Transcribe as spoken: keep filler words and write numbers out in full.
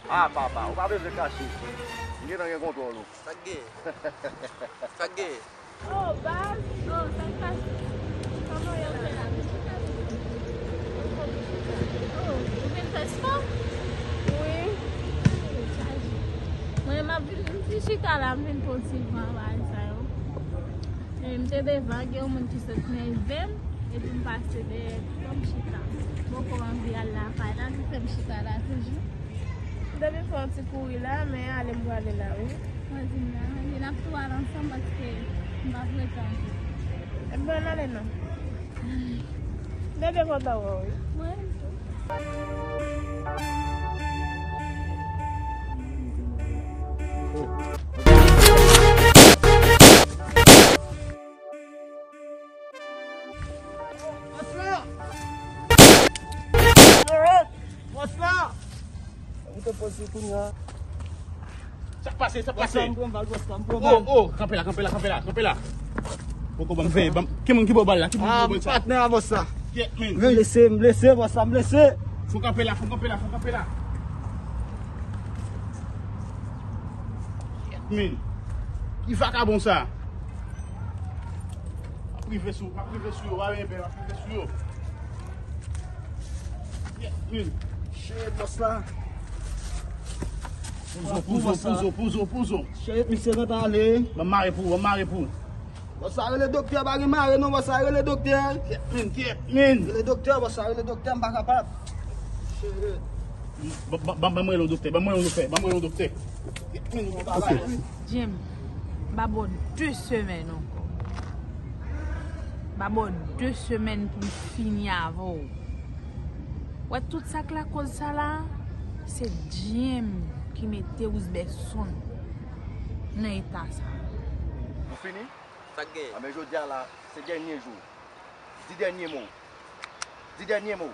Ah, papa, ou pa bezwen kache. M gentan gen kontwòl ou. Sa k gen? Sa k gen? Oh, baz. Oh, sa k pase? Kòman w ye la? Oh, ou vin fè spò? Wi. Mwen, m ap vin, m fin chita la, m vin pran ti van bagay sa yo. E m te devan, gen yon moun ki sot nève m, epi m pase dèyè, fò m chita. M poko anvi al lakay la, li fè m chita la toujou. M te vin fè yon ti kouri la, men ale m prale la, wi. Mwen di m la, mwen di n ap tou al ansanm paske m p ap ret anvi. Ebyen, ann ale non. M te byen kontan wè w, wi. Mwen menm tou. Bòs la! Bòs la! Ou te poze kounye a. Sa k pase, sa k pase? Bòs la, m pran bal, bòs la, m pran bal. Oh, oh, kanpe la, kanpe la, kanpe la, kanpe la. Poko ban m fè, ban m, ki moun ki ba w bal la? Ki moun ki ba w bal sa? Ah, patnè a bòs la. Kèt, men. M blese, m blese, bòs la, m blese. Fò kanpe la, fò kanpe la, fò kanpe la. Kèt, men. Ki vakabon sa? M ap rive sou, m ap rive sou yo, pa gen pè, m ap rive sou yo. Kèt, men. Shit, bòs la. Pouzo, pouzo, pouzo, pouzo, pouzo. Shit, misye gentan ale. Ban m mare pou ou, ban m mare pou ou. Bòs la rele doktè, pa gen mare non, bòs la rele doktè. Kèt, men, kèt, men. Rele doktè, bòs la rele doktè, m pa kapab. Shit. Ban, ban, ban, ban mwen yon doktè, ban mwen yon doktè, ban mwen yon doktè. Kèt, men, nou pa bay. Jim, m ba w de semèn ankò. M ba w de semèn pou m fini avè w. Wè tout sa k lakoz sa la, se Jim ki mete Rouzbèson nan eta sa. Nou fini? Sa k gen? Anben jodi a la, se dènye jou. Di dènye mo. Di dènye mo.